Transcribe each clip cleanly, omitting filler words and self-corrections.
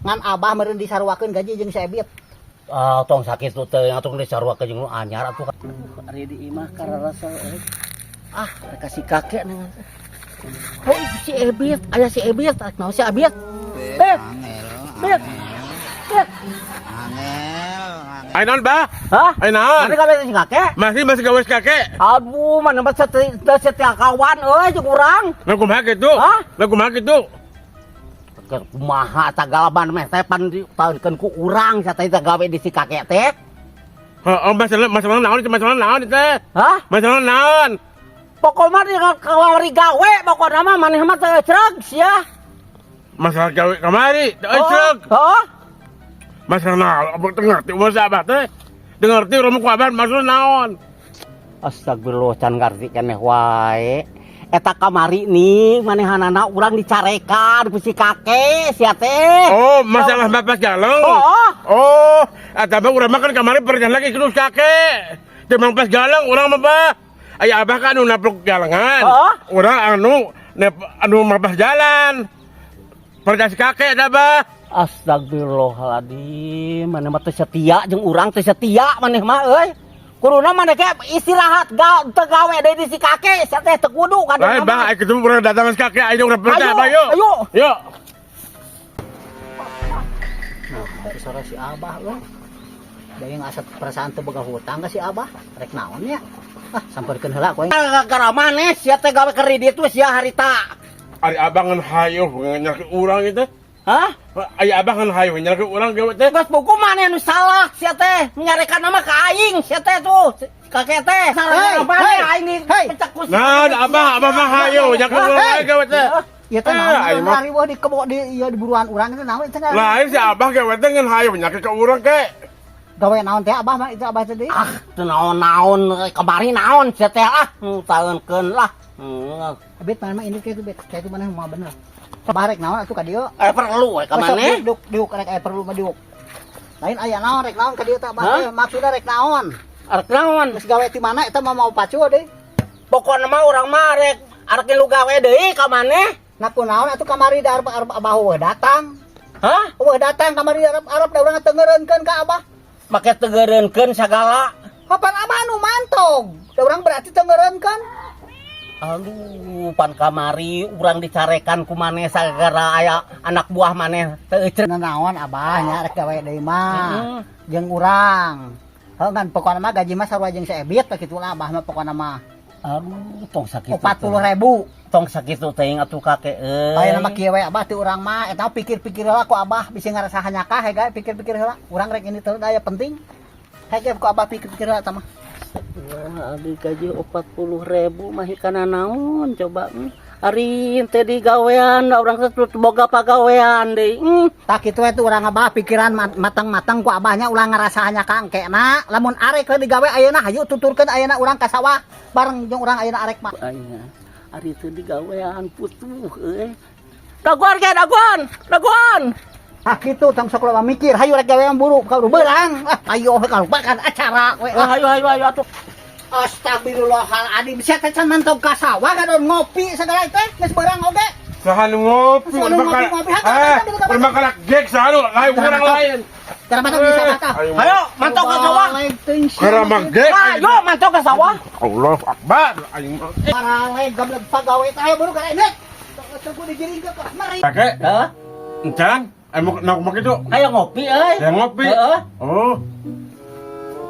Ngan Abah meureun disaruakeun gaji jeung si Ebit. Ah, tong sakitu teh atuh disaruakeun jeung nu anyar atuh. Ari di imah kararasa euy. Ah, rek si kakek nih. Oh, itu si Ebit, aya si Ebit, rek naon si Ebit? Bet. Bet. Bet. Ayo naon, Bah? Hah? Ayo naon? Mana gawe si kakek? Masih masih gawe si kakek. Aduh, mana mah setia kawan euy jeung urang. Lah kumaha kitu? Hah? Lah kumaha kitu? Keur kumaha sagala meh teh pan ditaunkeun ku urang sateh teh gawe di si kakek teh. Heeh, masalah masalah naon itu, masalah naon itu teh? Hah? Masalah naon? Pokoknya di kawari gawe, pokoknya mah maneh mah teu ecreg sia. Masalah gawe kamari, teu ecreg. Oh, Masalah naon? Abah teu ngerti masa abah teh. Teu ngerti urang ku abah masalah naon? Astagfirullah, can ngarti keneh wae. Eta kamari nih manehanana urang dicarekan ku si kakek sia teh. Oh, masalah Bapak Galeng. Oh. Oh, eta mah urang mah kan kamari perjalanan lagi ku kakek. Teu mang pas galeng urang mah, Bah. Aya abah kan anu naplok galengan. Oh. Urang anu nep, anu mapas jalan. Percaya si kakek dah, Bah. Astagfirullahaladzim, maneh mah teu setia jeung urang, teu setia maneh mah euy. Kuduna maneh ge istirahat ga teu gawe deui di si kakek sia teh, teu kudu ka Lain, Bah, ayo ketemu urang datang si kakek, ayo urang percaya, Ayo, Bah, yuk. Ayo. Yuk. Nah, itu suara si Abah euy. Da yang asa perasaan teu boga hutang ka si Abah. Rek naon ya? Ah, samperkeun heula ku aing. Gara-gara maneh sia teh gawe keur di ditu sia harita. Ari abang ngan hayo nyarkeun urang itu. Hah? Ari abang ngan hayo nyarkeun urang gawe teh. Geus buku maneh nu salah sia teh, menyarekan nama ka aing sia teh tuh. Si kakek teh. Hei, Salah hei, aing di hei. pecak ku si Nah, abah abah mah hayo nyarkeun urang Hei. wae gawe teh. Ieu teh Eh, naon aing mah- ari wah di kebo di ieu di buruan urang itu naon itu? Lain si abah gawe teh ngan hayo nyarkeun ka urang ke. Gawe naon teh Abah mah itu Abah tadi? Ah, teu naon-naon kamari naon sia teh ah, taeunkeun lah. Bet, mana mah ini kayak itu bet, kayak itu mana mah bener. Barek naon atuh ka dieu? Eh, perlu we ka maneh. Diuk diuk rek aya perlu mah diuk. Lain aya naon, rek naon ka dieu teh Abah Hah? teh? Maksudna rek naon? Arek naon? Geus gawe ti mana eta mah mau pacu deui? Pokona mah urang mah rek arek lu gawe deui ka maneh. Nah, kunaon atuh kamari da arep arep Abah eueuh datang. Hah? Eueuh datang kamari arep arep da urang teu ngeureunkeun ka Abah. Make teu ngeureunkeun sagala. Kapan Abah anu mantog? Da urang berarti teu ngeureunkeun. Aduh, pan kamari urang dicarekan ku maneh sagara aya anak buah maneh teu ecreg. Nah, naon Abah nya rek gawe deui mah. Jeung urang. Heuh kan pokona mah gaji mah sarua jeung si Ebit kitu lah Abah mah pokona mah. Aduh, tong sakitu. 40.000. Tong sakitu teuing atuh, kakek euy. Aya nama kieu we Abah ti urang mah eta pikir-pikir heula ku Abah bisi ngarasa hanyakah hege pikir-pikir heula. Urang rek ini teh aya penting. Hege ku Abah pikir-pikir heula eta mah. Wah, abi gaji 40.000 mah kana naon coba. Ari teh digawean da urang teh boga pagawean deui. Tah kitu we tuh urang Abah pikiran matang-matang ku Abahnya ulah ngarasa hanyakah engkena. Lamun arek we digawe ayeuna, hayu tuturkeun ayeuna urang ka sawah bareng jeung urang ayeuna arek mah. Aing ari teu digawean putuh euy. Dagoan ke dagoan, dagoan. Ah kitu tong sok loba mikir, hayu rek gawe buru kalau beurang. Ah ayo we kalau bahkan acara we. Ah, hayu hayu hayu atuh. Astagfirullahaladzim, sia teh can mantog ka sawah gadon ngopi segala teh, geus beurang oge. Saha nu ngopi? Saha nu ngopi-ngopi? Eh, urang kalak gek saha nu lain urang lain. Cara mantog di sawah tah. Ayo. Hayo, mantog ka sawah. Karamak gek. Hayo, mantog ka sawah. Allah Akbar. Aing mah. Parale gablek pagawe teh ayo buru kana ini. Tunggu digiring ke mari. Kakek, Hah? encan, ayo mau nak mau kitu. Ayo ngopi euy. Yang ngopi. Heeh. Oh,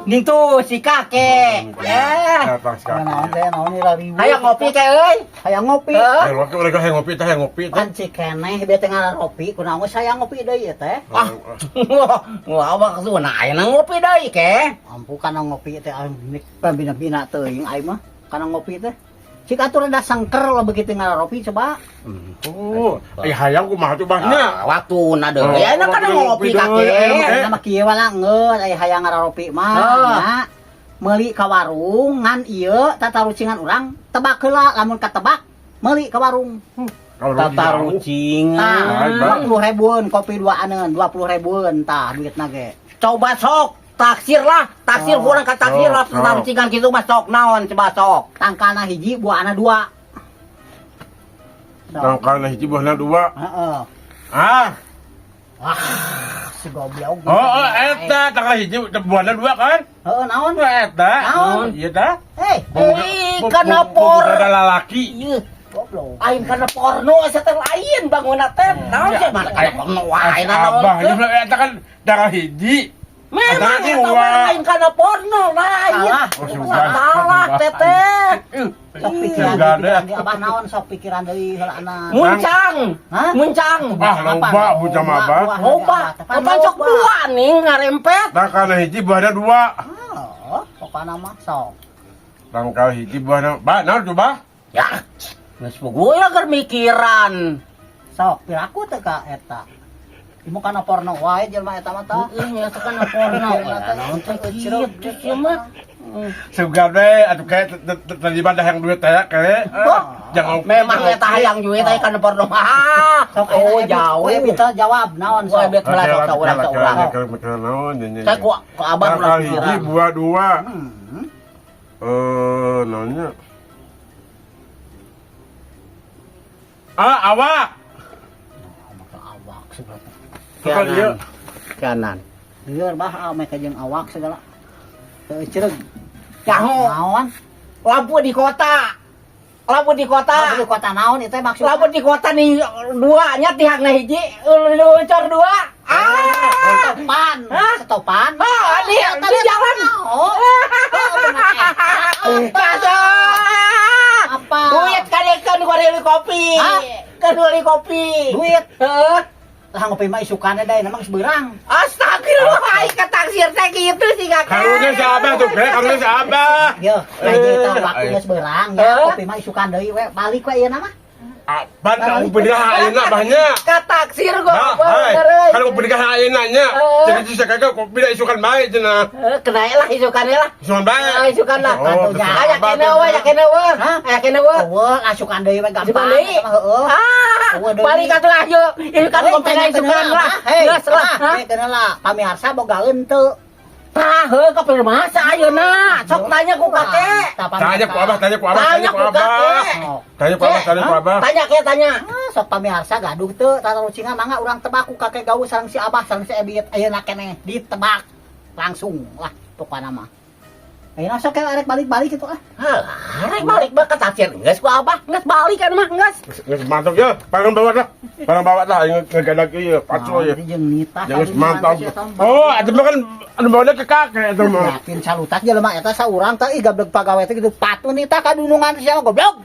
Ning tuh si kakek. Eh, datang si Naon kakek. teh naon ni riweuh. Ayo ngopi ke euy. Hayang ngopi. Heeh. Ayo waktu mereka hayang ngopi teh, hayang ngopi teh. Pan keneh bieu teh ngopi, kunaon saya ngopi deui ieu teh? Ah. Wah, awak tuh nah aya ngopi deui ke. Ampu kana ngopi teh aing pembina-bina teuing aing mah kana ngopi teh. Cik atuh rada sangker lah begitu ngaropi coba. Oh, ai hayang kumaha tuh bahnya? Ah, waktu na deui. Oh, Aya kana waktu ngopi ngopi deui, kakek. aya. Nama kieu lah ngeus aya hayang ngaropi mah Ah. nya. Meuli ka warung ngan ieu tatarucingan urang tebak heula, lamun katebak meuli ka warung. Kalau Tatarucingan. Tah, Baik, 20 ribuan kopi dua aneun, 20 ribuan tah duitna ge. Coba sok taksir lah, taksir Oh. kurang ka taksir lah Oh, oh. tatarucingan kitu mah sok naon coba sok. Tangkalna hiji, buahna dua. Tangkalna hiji buahna dua. Heeh. Ah, Wah, si goblok. Oh, eta tangkal hiji buahna dua kan? Heeh, naon? Wah, eta. Naon? Iya tah. Hei, Eh, kana por. Ada lalaki. Ieu, goblok. aing kana porno asa teh lain bangunna teh. Naon sih mana kana porno wae naon. Abah, ieu eta kan tangkal hiji. Memang Ada eta dua. mah lain kana porno lain. Salah. Oh, sugan. Salah teteh. Sok pikiran Sugan deui, pikiran deh. deui abah naon sok pikiran deui heulaana. Muncang. Hah? Muncang. Ah, loba bujang abah. Loba. Kapan sok dua nih ngarempet. Tangkal hiji buahna dua. Oh, pokokna mah sok. Tangkal hiji buahna. Ba, naon coba? Ya, geus gue ya keur mikiran. Sok piraku teh ka eta. Imu kana porno wae jelema eta mah tah. Ih, nya teh kana porno. Naon teh kieu teh kieu mah. Sugan we atuh kayak terlibat dah yang duit teh kayak. Jangan Memang eta hayang duit teh kana porno. Ah, Sok oh eta, jauh. Ebit, kita jawab naon Gua sok. ebit heula sok saurang saurang. Saya ku ku abah ulah Tangkal hiji pikiran. buah dua. Hmm. Eh, naonnya? Ah, awak. Maka awak segala. Tukang ieu. Kanan. Lieur bah ah, meh jeung awak segala. Teu cereug. Nyaho, Naon? lampu di kota. Lampu di kota. Lampu di kota naon itu maksudnya? Lampu di kota nih dua nya tihangna hiji, luncur dua. Ah! Setopan. Hah? Setopan. Ah, di jalan. Oh. Kasar. Apa? Duit kali kan beli kopi. Hah? Kan beli kopi. Duit. Heeh. Lah ngopi mah isukane deui namang geus beurang. Astagfirullah, aing ketaksir teh kitu sih kakek. Karunya si Abah tuh, kayak karunya si Abah. Yo, nah ieu tah waktu geus beurang ya Eh. kopi mah isukan deui we balik we ieu nama. Apaan kamu beli ayeuna abahnya? Kataksir gua. Nah, hai. Kalau beli ayeuna nya, jadi bisa kagak kopi dah isukan bae cenah. Kena lah isukan lah. Isukan bae. Ah, isukan lah. Oh, Atuh, Aya kene we, aya kene we. Hah? Aya kene we. Eueuh asukan deui we gampang. Isukan deui. Heeh. Ah, Eueuh deui. balik atuh ayo. Isukan kopi na isukan lah. Hei, Geus lah. lah. Hei, lah. Pamiarsa bogaeun teu. Tah, heuh ka masa ayeuna. Sok tanya ku kakek. Tanya ku Abah, tanya ku Abah, Tanya tanya ku ku Abah. kakek. Tanya ku Abah, tanya ku Abah. Tanya ke tanya. Ah, sok pamiarsa gaduh teu tatarucingan mangga urang tebak ku kakek gaul sareng si Abah sareng si Ebit ayeuna keneh ditebak langsung lah pokona mah. Ayeuna sok arek balik-balik gitu ah. Halah, arek balik mah ketaksir geus ku Abah, geus balik kan mah geus. Geus mantap ya, barang bawa lah. Barang bawa lah aing ngegadak ieu, paco Nah, ya. jadi jeung nitah Jangan mantap. Oh, ada mah kan anu bawa ke kakek eta mah. Yakin salutak jelema eta saurang teh ih gablek pagawe teh kitu patuh nitah kadunungan sia goblok.